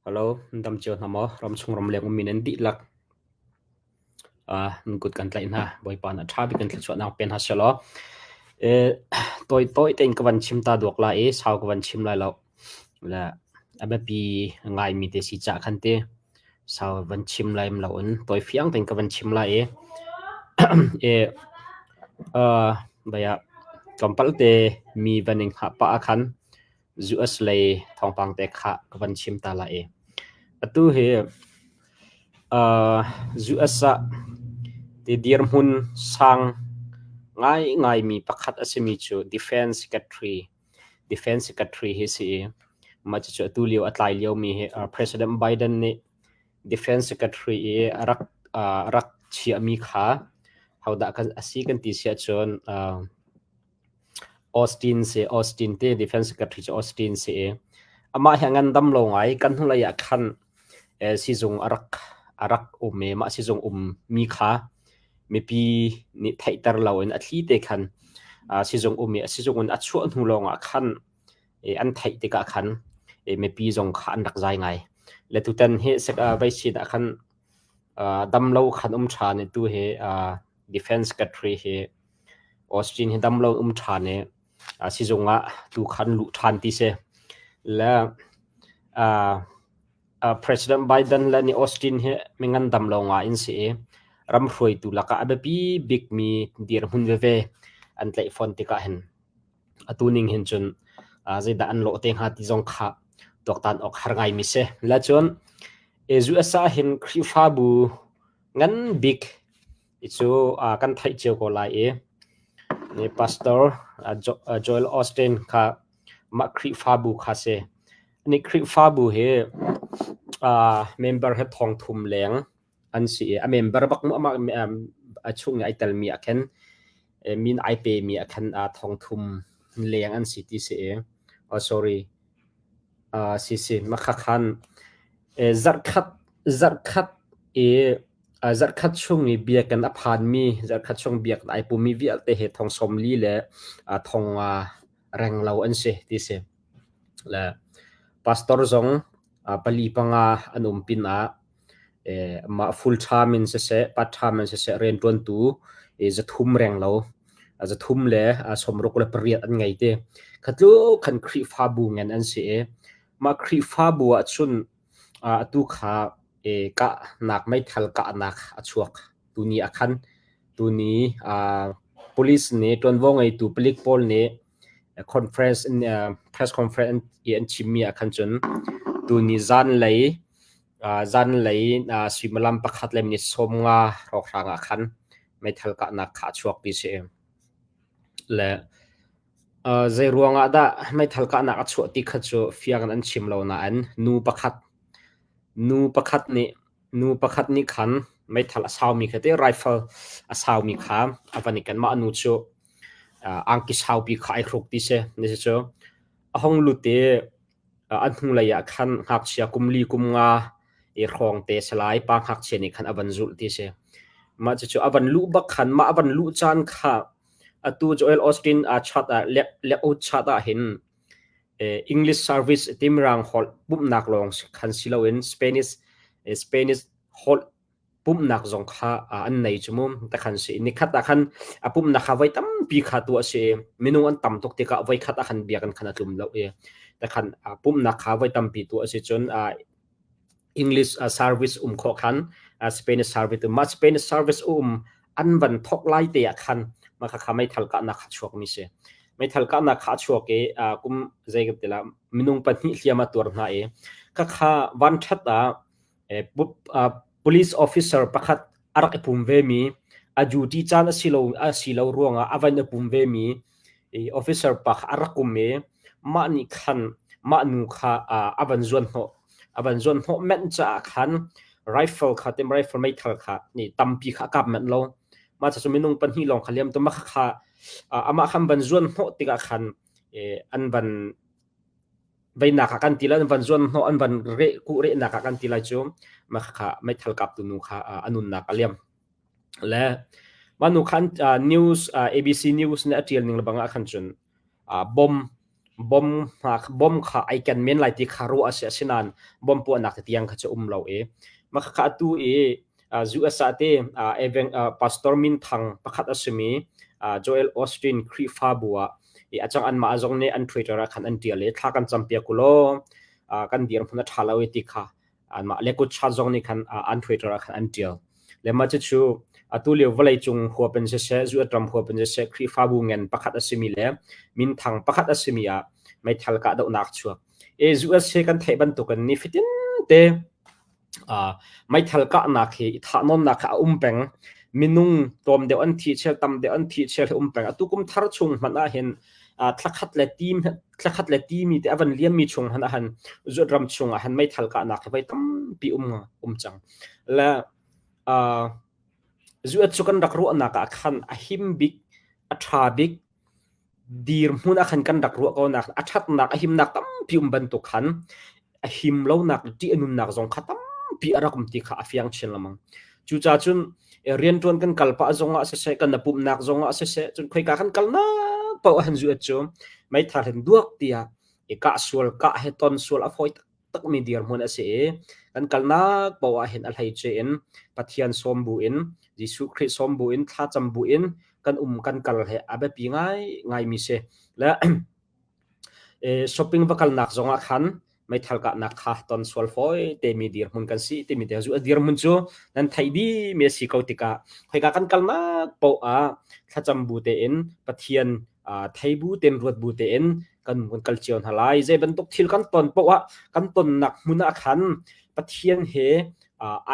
Hello, nan dam cio hna maw? Ramchung ramleng ummi nan dihlak nan kut kan tlaih hna. Bawipa nih a ṭha bik in thluachuahnak pe hna sehlaw. Tawi tawi tein ka van chim ta duak lai i sau ka van chim lai lo. Le a biapi ngaimi te si cah khan ti sau van chim lai lo in tawi fiang tein ka van chim lai i baya tlawmpal te mi van in hngah pah ah khan US lei thawngpang te kha ka van chim ta lai i atu hi US ah ti dirhmun sang ngaingaimi pakhat a simi cu Defense Secretary Defense Secretary hi si i mah cucu atu lio a tlai liomi hi President Biden nih Defense Secretary i a rak rak chiahmi kha hodah a si kan ti si ahcun Austin si Austin te Defense Secretary cu Austin si i amah hi a ngandam lo ngai kan hnulei ah khan sizung a rak a rak um i mah sizung um mi kha mipi nih theihter loin a thli te khan sizung um i sizung in a chuah hnu lawngah khan an theih tikah khan mipi zong kha an rak zai ngai. Le tutan hi vei sin ah khan damlo khan um ṭhan i tu hi Defense Secretary hi Austin hi damlo um ṭhan i sizung ah tu khan luh ṭhan ti si. Le President Biden le nih Austin hi mi ngandam lo ngai in si i ram hruaitu lakah a biapi bikmi dirhmun veve an tlaih fawn tikah hin atu ning hin cun zeidah an lawh te hnga ti zong kha tuaktan awk har ngaimi si. Le cun US ah hin Khrihfabu ngan bik cu kan theih cio ko lai i Pastor Joel Osteen kha mah Khrihfabu kha si. Ani Khrihfabu hi member he thong thum leng an si i a member bak mu amah a chung i ai telmi ah khin min ai pemi ah khan thong thum leng an si ti si i oh sorry si si makha khan zarhkhat zarhkhat i zarhkhat chung i biakinn a phanmi zarhkhat chung biakinn ai pumi vialte he thong 40 le thong reng lo an si ti si le pastor zong pali panga an um pinah mah full time in siseh part time in siseh rianṭuantu zathum renglo zathum le 68 an ngei te. Kha tluk khan Khrihfabu ngan an si i mah Khrihfabu ahcun atu kha kahnak meithal kahnak a chuak. Tuni ah khan tuni police nih ṭuanvo ngeitu palik pawl nih conference in press conference i an chimmi ah khan cun tuni zanlei Zanlei suimilam pakhat le minute 50 hrawnghrang ah khan meithal kahnak kha a chuak ti si. Le zei ruang ah dah meithal kahnak a chuah ti kha cu fiang in an chim lo nain nu pakhat nu pakhat nih nu pakhat nih khan meithal a saumi kha te rifle a saumi kha a van i ken. Mah nu cu angki saupi kha ai hruk ti si. Cucu a hung lut i A hnulei ah khan ngakchia kum li kum nga i hrawng te si lai. Pa ngakchia nih khan a van zulh ti si. Mah cucu a van luh bak khan mah a van luh caan kha atu Joel Austin a chat ah lek chat ah hin English service ti mirang holh pumhnak lawng khan si loin Spanish Spanish holh pumhnak zong kha an nei cu mu ta khan si nikhat ah khan a pumhnak kha voi tampi kha tu a si minung an tam tuk tikah voi khat ah khan biakinn khan a tlum lo i ta khan pumhnak kha voi tampi tu a si cun English service um khawh khan Spanish service ma Spanish service um an van thok lai te ah khan ma kha kha meithal kahnak kha chuak mi si meithal kahnak kha chuak i kum zei ka ti la minung pahnih hliam a tuar hna i kha kha van that ah Police officer pakhat a rak i pum vemi, a duty caan a si lo ruangah a van i pum vemi officer pa kha a rak um i mah nih khan mah nu kha a van zuanhnawh. A van zuanhnawh manh caah khan rifle kha tim rifle meithal kha nih tampi kha a kap manh lo. Mah cu minung pahnih lawng kha liam tu mah kha amah khan van zuanhnawh tikah khan an van veinak ah kan ti lai an van zuan hnawh an van reh kuh rehnak ah kan ti lai cu mah kha meithal kaptu nu kha a nunnak a liam le mah nu khan news ABC news nih a tial ning lebang ah khan cun bom Bom hna bom kha ai ken men lai ti kha ruah a si. Asinain bom puahnak te tiang kha cu um lo i mah khakha atu i US ah te pastor minthang pakhat a simi Joel Osteen Khrihfabu ah i a cang anmah zong nih an Twitter ah khan an ṭial i thla kan campiak u law kan dirhmun a ṭha lo i ti kha anmah le kutchat zong nih khan an Twitter ah khan an ṭial. Le mah cucu atu lio vawleicung huap in siseh, US ram huap in siseh, Khrihfabu ngan pakhat a simi le minthang pakhat a simi ah meithal kahdohnak chuak. E US he kan theih bantukin nifatin te meithal kahnak hi i thahnawnnak hi a um peng. Minung tlawm deuh an thi chel, tam deuh an thi chel hi um peng. Atu kum thar chung hmanh ah hin thlakhat le tim thlakhat le timi te a van liammi chung hmanh ah han zuat ram chung ah han meithal kahnak hi voi tampi um um cang. Le zuat cu kan rak ruahnak ah khan a him bik, a ṭha bik, dirhmun ah khan kan rak ruah ko nak a ṭhatnak a himnak tampi um bantuk khan a him lonak ṭih a nunnak zong kha tampi a rak um ti kha a fiang chin lengmang. Cucaah cun rianṭuan kan kal pah zongah siseh kan pumhnak zongah siseh cun khoika kan kalnak paoh ah han zuat cu meithal hin duak tiah i kah sual kah he ton sual a fawi taktakmi dirhmun a si i kan kalnak paoh ah hin a hleice in Pathian sawm bu in Jesuh Khrih sawm bu in thlacam bu in kan um kan kal he a biapi ngai ngaimi si. Le shopping va kalnak zongah khan meithal kahnak kha ton sual fawi temi dirhmun kan si timi te zu a dirhmun cu nan theih dih mi a si ko tikah khoika kan kalnak paoh ah thlacam bu tein Pathian thei bu tein ruat bu tein kan kan kal cio hna lai. Zei bantuk thil kan ton paoh ah kan tonnak hmun ah khan Pathian he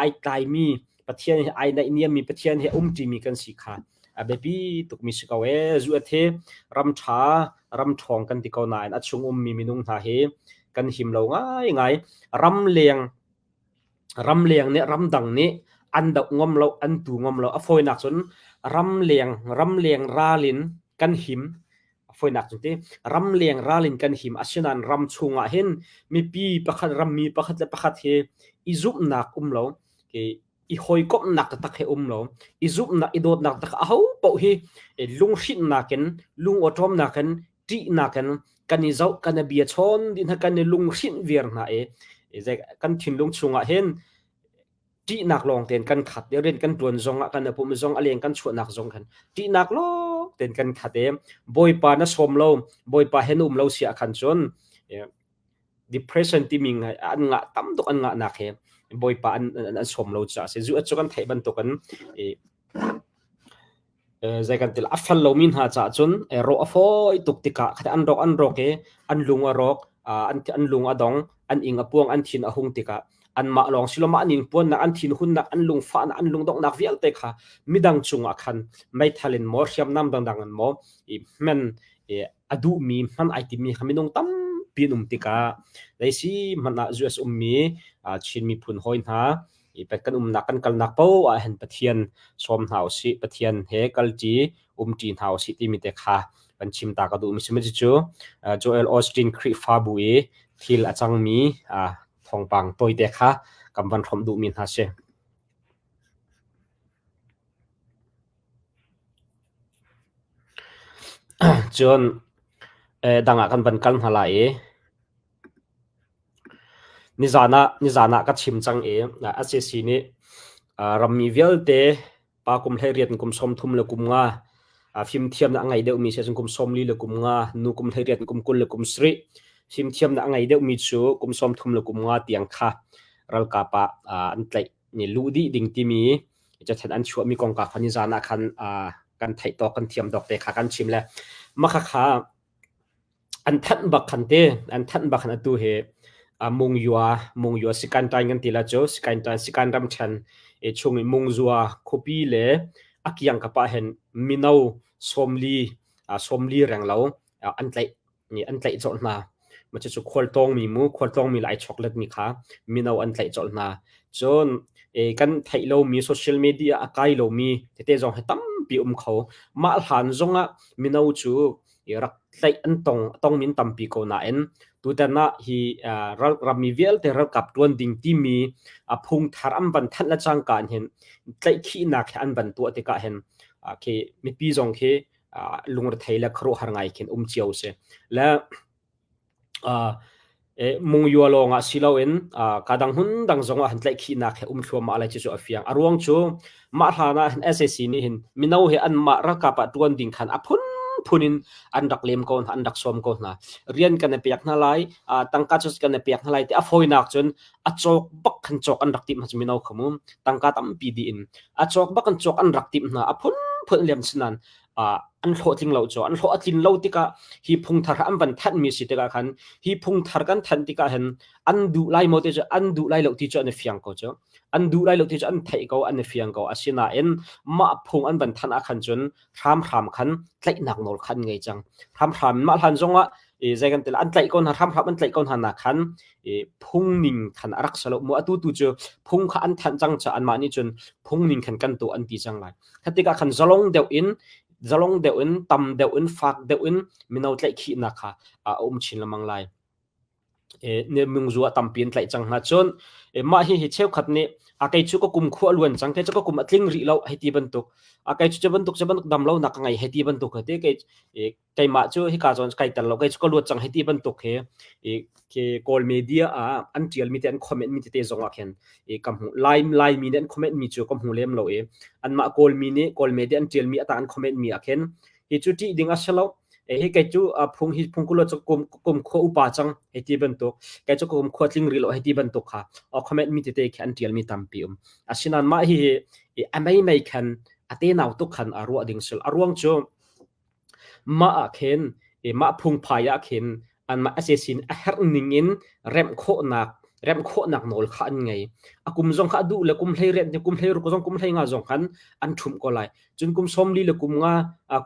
ai tlaimi Pathian he ai naihniammi Pathian he umṭimi kan si kha a biapi tukmi si ko ee. Zu a the ram ṭha ram ṭhawng kan ti ko nain a chung ummi minung hna hi kan him lo ngaingai. Ramleng ramleng nih ramdang nih an doh ngam lo, an tu ngam lo. A fawinak cun ramleng ramleng ral in kan him. A fawinak cun ti ramleng ral in kan him. Asinain ram chungah hin mipi pakhat rammi pakhat le pakhat hi i zumhnak um lo. I hawikomhnak taktak he um lo. I zumhnak, i dawtnak tak aho paoh hi lunghrinhnak in, lungawṭawmnak in, ṭihnak in kan i zoh, kan i bia chawn dih hna, kan i lunghrinh viar hna i kan thinlung chungah hin ṭihnak lawng tein kan khat i rian kan ṭuan zong ah kan i pumh zong a leng kan chuahnak zong khan ṭihnak lawng tein kan khat i Bawipa na sawm lo, Bawipa he na um lo si ah khan cun depression timi an ngah tam tuk an ngahnak he Bawipa an an sawm lo caah a si. Zu cu kan theih bantukin zei kan ti a fel lomi hna caah cun rawh a fawi tuk tikah an rawk an rawk i an lung a rawk an an lung a dong an ing a puang an thin a hung tikah anmah lawng si lo mah an ingpuannak an thinhunnak an lungfahnak an lungdonghnak vialte kha midang cungah khan meithal in maw hriamnam dangdang in maw i hmen a duhmi hman ai timmi kha minung tampi an um tikah zeisi hmanh ah US ummi Chin miphun hawi hna i kan umnak kan kalnak paoh ah hin Pathian sawm hna usih Pathian he kalṭi umṭi hna usih timi te kha kan chim ta ka duhmi si cucu Joel Osteen Khrihfabu i thil a cangmi thawngpang tawite kha kan van hrawmh duhmi hna si. Cun dang ah kan van kal hna lai i nizan ah nizan ah ka chim cang i SAC nih rammi vialte pa kum 18 in kum 30 le kum nga fimthiamnak a ngei deuhmi si ahcun kum 40 le kum nga, nu kum 18 in kum 20 le kum sarih fimthiamnak a ngei deuhmi cu kum 30 le kum nga tiang kha ralkap ah an tlaih nih luh dih ding timi cathanh an chuahmi kongkau kha nizan ah khan kan theih tawk kan thiam tawk te kha kan chim le mah khakha an thanh bak khan te an thanh bak khan atu hi Mungyua Mungyua Sikantain kan ti la cu Sikantain Sikan ramthen e chung i Mungzua khuapi le a kiang kapa hen mino 40 40 reng lo an tlaih nih an tlaih colh hna. Mah cucu khualtlawngmi mu, khualtlawngmi le ai chokletmi kha mino an tlaih colh hna. Cun kan theih lomi social media a kai lomi tete zong hi tampi um kho. Mah hlan zongah mino cu rak tlaih an tong tongmi an tampi ko nain tutan ah hi ral rammi vialte ralkap tuan ding timi a phung thar an van thanh le cangka in hin tlaihkhihnak hi an van tuah tikah hin khi mipi zong khi lungrethei le khuaruahhar ngai khin um cio si. Le. Mungyo lawng ah si loin ka dang hmun dang zong ah hin tlaihkhihnak he um thluahmah lai ti cu a fiang. A ruang cu mah hlan ah hin sac nih hin mino he anmah ralkap ah ṭuan ding khan a phunphun in an rak lem ko hna, an rak sawm ko hna. Rian kan i pek hna lai, tangka cu kan i pek hna lai ti a fawinak cun a cawk bak khan cawk an rak timh hna cu mino kha mu. Tangka tampi dih in a cawk bak in cawk an rak timh hna. A phunphun liam sinan an hlawhtling lo cu an hlawh a tlin lo tikah hi phungthar an van thanhmi si tikah khan hi phungthar kan thanh tikah hin an duh lai maw ti cu an duh lai lo ti cu an i fiang ko cu an duh lai lo ti cu an theih ko an i fiang ko asinain mah phung an van thanh ah khan cun hramhram khan tlaihnak nawl khan ngei cang hramhram mah hlan zongah zei kan til an tlaih ko hna hramhram an tlaih ko hna nak khan phung ning khan a rak salo mu atu tu cu phung kha an thanh cang cha anmah nih cun phung ning khan kan tu an ti cang lai Kha tikah khan zalong deuh in zalong deuh in tam deuh in fak deuh in mino tlaihkhihnak kha a um chin lengmang lai. E, mungzu ah tampi in tlaih cang hna cun e, mah hi hi cheukhat nih a kei cu ka kum khua luan cang kei cu ka kum a tling rih lo hei ti bantuk a kei cu cu bantuk cu bantuk dam lo nak ka ngei hei ti bantuk he ti kei e, keimah cu hika zawn kai tel lo kei cu ka luat cang hei ti bantuk he i khi Kawl media ah an ṭialmi te an comment mi tete zong ah khin i ka hmuh Lai Laimi nih an comment mi cu ka hmu lem lo i anmah Kawlmi nih Kawl media an ṭialmi ata an comment mi ah khin hi cu ṭih ding a si lo hi kei cu phung hi phung kulo cu kum kum khua upa cang hei ti bantuk kei cu kum khua tling rih lo hei ti bantuk kha comment mi tete khi an ṭialmi tampi um asinain mah hi hi a mei mei khan a tenau tuk khan a ruah ding sil a ruang cu Mah ah khin mah phungphai ah khin anmah sac nih a herh ning in remh khawhnak remh khawhnak nawl kha an ngei. A kum zong kha a duh le kum 18 kum 16 zong kum 15 zong khan an ṭhumh ko lai. Cun kum 40 le kum nga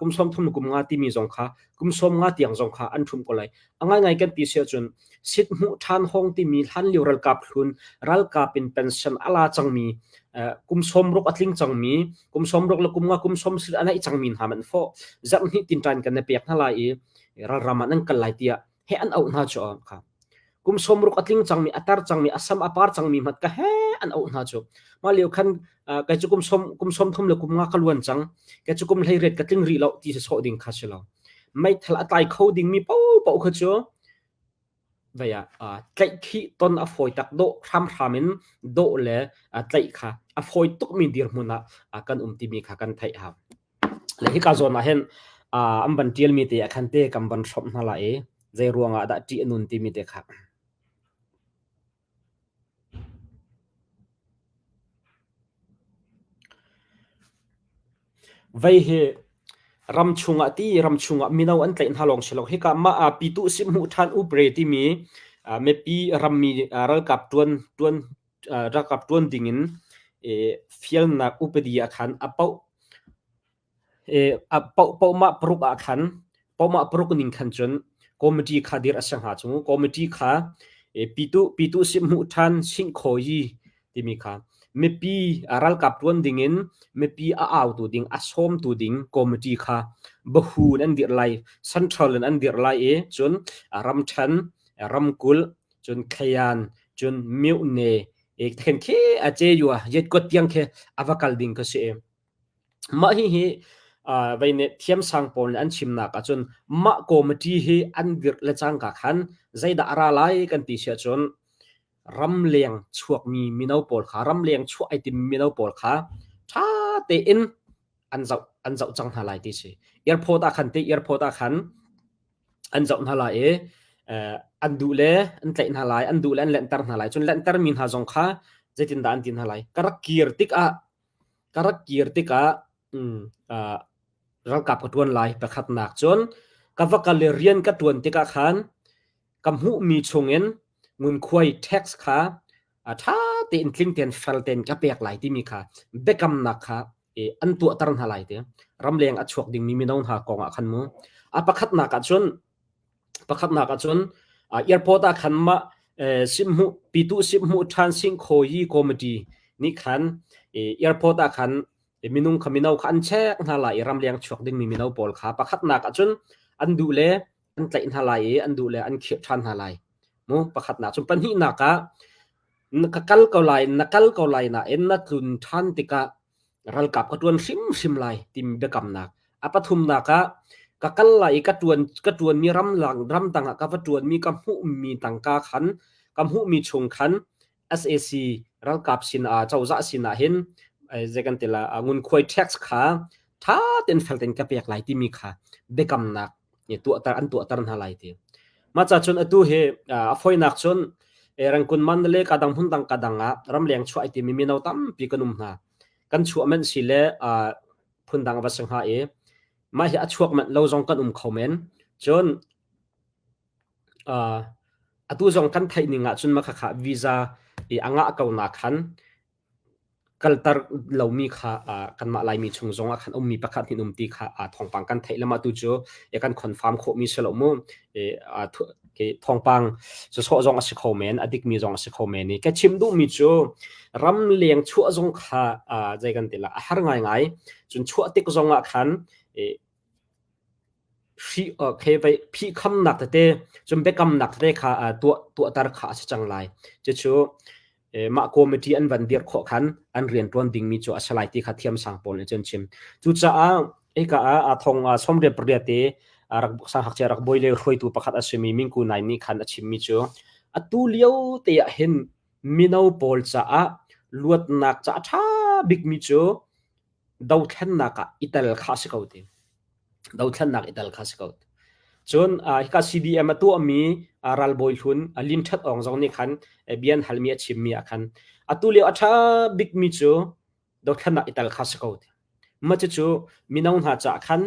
kum 30 le kum nga timi zong kha kum 50 tiang zong kha an ṭhumh ko lai. A ngaingai kan ti si ahcun sit hmuh ṭhan hawng timi hlanlio ralkap hlun ralkap in pension a la cangmi kum 60 a tling cangmi kum 60 le kum nga kum 90 a naih cangmi hna man fawh zarh hnih tinṭan kan na pek hna lai i ralram ah nan kal lai tiah he an auh hna cu kha kum 60 a tling cangmi a tar cangmi a sam a par cangmi hmat ka he an auh hna cu mah lio khan kai cu kum som kum 30 le kum nga ka luan cang kai cu kum 18 ka tling rih lo ti sawh ding kha si lo meithal a tlai kho dingmi paohpaoh kha cu vei ah tlaihkhih ton a fawi tak dawh hramhram in dawh le tlaih kha a fawi tukmi dirhmun ah kan um timi kha kan theih hau. Le hika zawn ah hin an van ṭialmi te ah khan te kan van hrawmh hna lai i zei ruangah dah ṭih a nun timi te kha. Vei hi ram chungah ti ram chungah mino an tlaih hna lawng si lo. Hika mah ah Pyituh Sihhmuh ṭhan upre timi mipi rammi ralkap ṭuan ṭuan ralkap ṭuan dingin fialnak upadi ah khan a poh Pohmah paruk ah khan pohmah paruk ning khan cun committee kha dir a si hnga cu. Committee kha pitu hmuh ṭhan singkhaw-yi timi kha mipi ralkap ṭuan dingin mipi a autu ding a sawmtu ding committee kha bahu in an dirh lai, central in an dirh lai i cun ramṭhen, ramkulh, cun khayan, cun myone then khi a ce yua yetkuat tiang khi a va kal ding kha si. Mah hihi vei nih thiamsang pawl nih an chimnak ahcun mah committee hi an dirh le cangka khan zeidah a ra lai kan ti si ahcun ramleng chuakmi mino pawl kha ramleng chuah ai timmi mino pawl kha ṭha tein an zoh an zoh cang hna lai ti si. Airport ah khan ti airport ah khan an zoh hna lai i an duh le an tlaih hna lai, an duh le an lenhter hna lai. Cun lenhtermi hna zong kha zeitindah an ti hna lai? Ka rak kir tikah Ka rak kir tikah ralkap ka ṭuan lai pakhatnak cun ka va kal i rian ka ṭuan tikah khan ka hmuhmi chungin ngunkhuai tax kha a ṭha tein tling tein fel tein ka pek lai timi kha biakamnak kha an tuahter hna lai ti ramleng a chuak dingmi mino hna kong ah khan mu a pakhatnak ah cun Pakhatnak ahcun airport ah khan mah simhmuh pitu simhmuh ṭhan singkhaw-yi committee nih khan airport ah khan minung kha mino kha an check hna lai i ramleng chuak dingmi mino pawl kha pakhatnak ahcun an duh le an tlaih hna lai i an duh le an khirh ṭhan hna lai. Mu pakhatnak cun pahnihnak ah na ka kal ko lai na kal ko lai nain na tlun ṭhan tikah ralkap ka ṭuan hrimhrim lai timi biakamnak. A pathumnak ah Ka kal lai i ka ṭuan ka ṭuanmi ramlang ramdang ah ka va ṭuanmi ka hmuhmi tangka khan ka hmuhmi chung khan SAC ralkap sin ah cozah sin ah hin zei kan ti la ngunkhuai tax kha ṭha tein fel tein ka pek lai timi kha biakamnak tuahter an tuahter hna lai ti. Mah ca cun atu hi a fawinak cun Rangkun Mandalay ka dang hmun dang ka dang ah ramleng chuah ai timi mino tampi kan um hna. Kan chuah men si le phundang va si hnga i mah hi a chuak manh lo zong kan um kho men. Cun atu zong kan theih ning ahcun mah khakha visa i a ngah ko na khan kalter lomi kha kanmah Laimi chung zong ah khan ummi pakhat hin um ti kha thawngpang kan theih le mah tu cu kan confirm khawhmi si lo mu. Thawngpang sawsawh zong a si kho men, a dikmi zong a si kho men i ka chim duhmi cu ramleng chuah zong kha zei kan ti la a har ngaingai. Cun chuah tik zong ah khan phihkhamnak tete cun biakamnak tete kha tuah tuahter kha a si cang lai. Cucu mah committee an van dirh khawh khan an rianṭuan dingmi cu a si lai ti kha thiamsang pawl nih cun chim. Cucaah hika ah thong 18 i rak siangngakchia rak bawi le hruaitu pakhat a simi Mingku Nai nih khan a chimmi cu atu lio te ah hin mino pawl caah luatnak ca a ṭha bikmi cu dothlennak ah i tel kha a si ko ti. Dothlennak i tel kha a si ko. Cun hika CDM a tuahmi ralbawi hlun Lin Ṭhat Aung zong nih khan bia an halmi a chimmi ah khan atu lio a ṭha bikmi cu dothlennak i tel kha a si ko ti. Mah cucu mino hna caah khan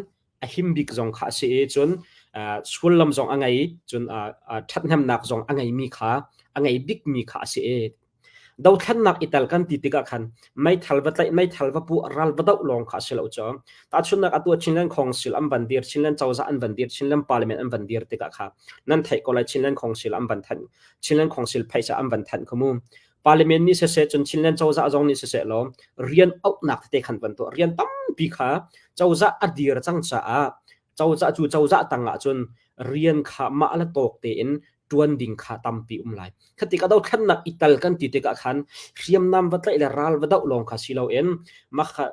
a him bik zong kha a si i cun sullam zong a ngei cun ṭhathnemnak zong a ngeimi kha a ngei bikmi kha a si i Dothlennak i tel kan ti tikah khan meithal va tlaih, meithal va puah, ral va doh lawng kha a si lo cu. Tahchunhnak atu ah Chinland Council an van dir, Chinland cozah an van dir, Chinland Parliament an van dir tikah kha nan theih ko lai Chinland Council an van thanh, Chinland Council phaisa an van thanh kha mu. Parliament nih siseh cun Chinland cozah zong nih siseh law rian auhnak tete khan van tuah. Rian tampi kha cozah a dir cang caah cozah cu cozah tang ah cun rian kha mah le tawk tein ṭuan ding kha tampi um lai. Khatik a dothlennak i tal kan ti tikah khan hriamnam va tlaih le ral va doh lawng kha si loin mah kha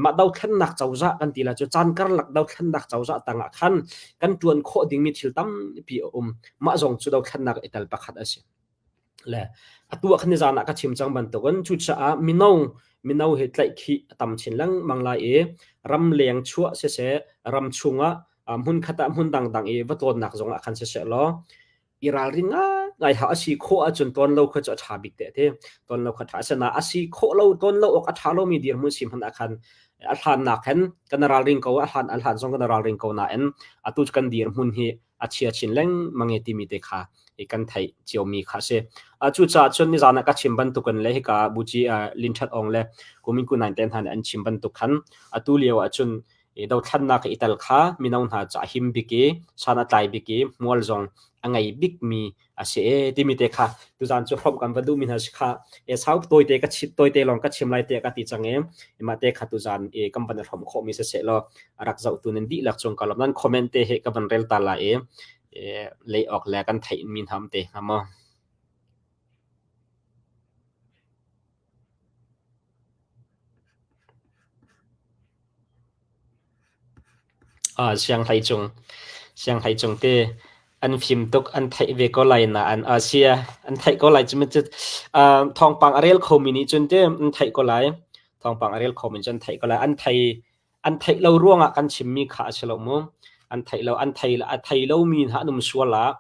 mah dothlennak cozah kan ti la cu caan karlak dothlennak cozah tangah khan kan ṭuan khawh dingmi thil tampi a um. Mah zong cu dothlennak i tal pakhat a si. Le atu ah khan nizan ah ka chim cang bantukin cucaah mino mino hi tlaihkhih a tam chin lengmang lai i ramleng chuah siseh ram chungah hmunkhat ah hmun dangdang i va tlawnnak zongah khan siseh law i ralring ngaingai hau a si khawh ahcun tlawn lo kha cu a ṭha bik te a ti. Tlawn lo kha ṭha. Asinain a si khawh lo tlawn lo awk a ṭha lomi dirhmun si hmanh ah khan a hlannak hin kan i ralring ko a hlan a hlan zong kan i ralring ko nain atu cu kan dirhmun hi a chia chin lengmang e timi te kha kan theih ciomi kha a si. Cucaah cun nizan ah ka chim bantukin le hika Buci Lin Ṭhat Aung le Kumin Ku Naing te hna nih an chim bantuk khan atu lio ah cun dothlannak i tel kha mino hna ca a him bik i san a tlai bik i hmual zong a ngei bikmi a si e timi te kha tuzan cu hrawmh kan va duhmi hna si kha e sau tawite ka chim tawite lawng ka chim lai te ka ti cang e mah te kha tuzan e kan van hrawmh khawhmi si seh law a rak zohtu nan dihlak cung ka lawm nan comment te he ka van rel ta lai e lei awk le kan theih mi hna te hnga maw Sianghlei cung sianghlei cung te an fim tuk an theih ve ko lai nain a sia an theih ko lai cu thawngpang a rel khomi nih cun te an theih ko lai thawngpang a rel khomi cun an theih ko lai an thei an theih lo ruangah kan chimmi kha a si lo mu an theih lo an thei a thei lomi hna an um sual ah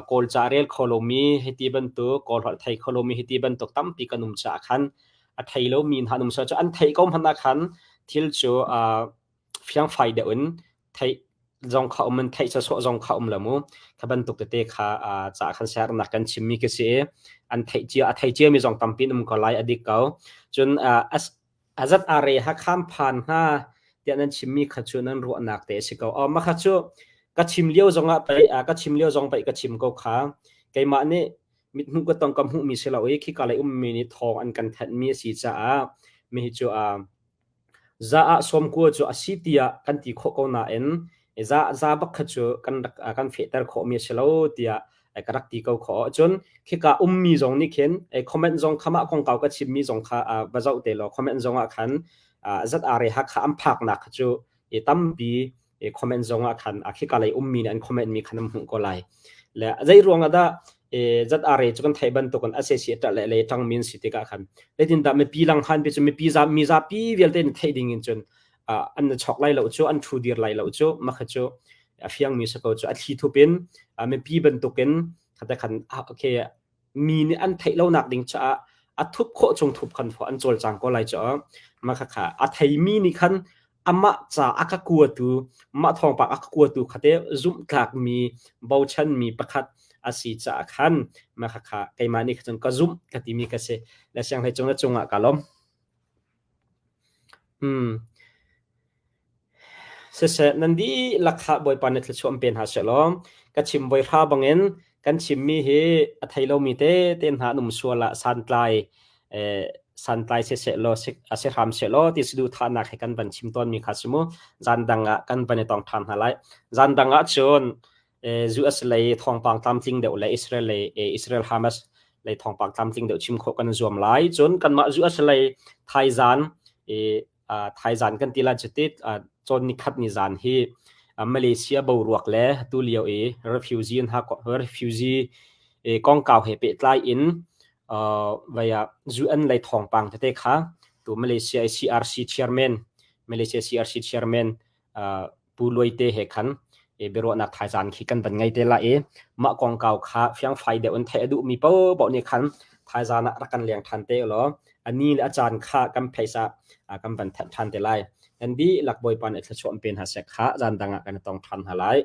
Kawlca a rel kho lomi hiti bantuk Kawl holh thei kho lomi hiti bantuk tampi kan um caah khan a thei lomi hna an um sual cu an theih ko hmanh ah khan thil cu fiangfai deuh in theih zong kha um in theih sawsawh zong kha um lo mu kha bantuk tete kha ca khan siaherhnak kan chimmi khi si i an theih cia a thei ciami zong tampi an um ko lai a dik ko cun azat are Hakha phan hnga tiah nan chimmi kha cu nan ruahnak te a si ko. Mah kha cu ka chim lio zongah pei ka chim lio zong pei ka chim ko kha keimah nih mithmuh ka tong ka hmuhmi si lo i khika lei ummi nih thawng an kan thanhmi a si caah mi hi cu za ah 90 cu a si tiah kan ti khawh ko nain za za bak kha cu kan rak kan fehter khawhmi a si lo tiah ka rak ti ko khawh. Cun khika ummi zong nih khin comment zong kha mah kongkau ka chimmi zong kha va zoh te law comment zong ah khan zat are Hakha an phaknak kha cu tampi. Comment zong ah khan khika lei ummi nih an comment mi khan an hmuh ko lai. Le zei ruang ah dah ZRA cu kan theih bantukin SAC ṭah le lei ṭang min si tikah khan zeitindah mipi lang han pi cu mipi za mizapi vialte nih theih ding in cun an chok lai lo cu an ṭhu dir lai lo cu makha cu a fiangmi si ko cu a thli thup in mipi bantukin khate khan okay mi nih an theih lonak ding caah a thup khawh chung thup khan an cawlcang ko lai cu mah kha a theimi nih khan amah ca a ka kuatu mah thawngpang a ka kuatu khate zumhtlakmi bochanmi pakhat a si caah khan mah kha keimah nih cun ka zumh ka timi ka si le sianghlei cung na cungah ka lawm. Siseh, nan dihlak kha Bawipa nih thluachuah in pe hna sehlaw, ka chim voi hra bangin kan chimmi hi a thei lomi tete hna an um sual ah santlai santlai siseh law a si hram sehlaw ti saduhthahnak he kan van chim tawnmi kha si mu. Zan dang ah kan van i tong ṭhan hna lai. Zan dang ah cun US lei thawngpang tlamtling deuh le Israel lei Israel Hamas lei thawngpang tlamtling deuh chim khawh kan zuam lai. Cun kanmah US lei thaizan thaizan kan ti lai cuti cawn nikhat ni zan hi Malaysia boruak le tu lio i refugee hna refugee kongkau he pehtlai in vaya UN lei thawngpang tete kha tu Malaysia CRC chairman Malaysia CRC chairman Pu Luai te he khan biaruahnak thaizan khi kan van ngei te lai i mah kongkau kha fiangfai deuh in theih a duhmi paohpaoh nih khan thaizan ah rak kan leng ṭhan te ulaw a ni le a caan kha kan phaisa kan van thanh ṭhan te lai. Nan dihlak Bawipa nih thluachuah in pe hna seh khah zan dang ah kan i tong ṭhan hna lai.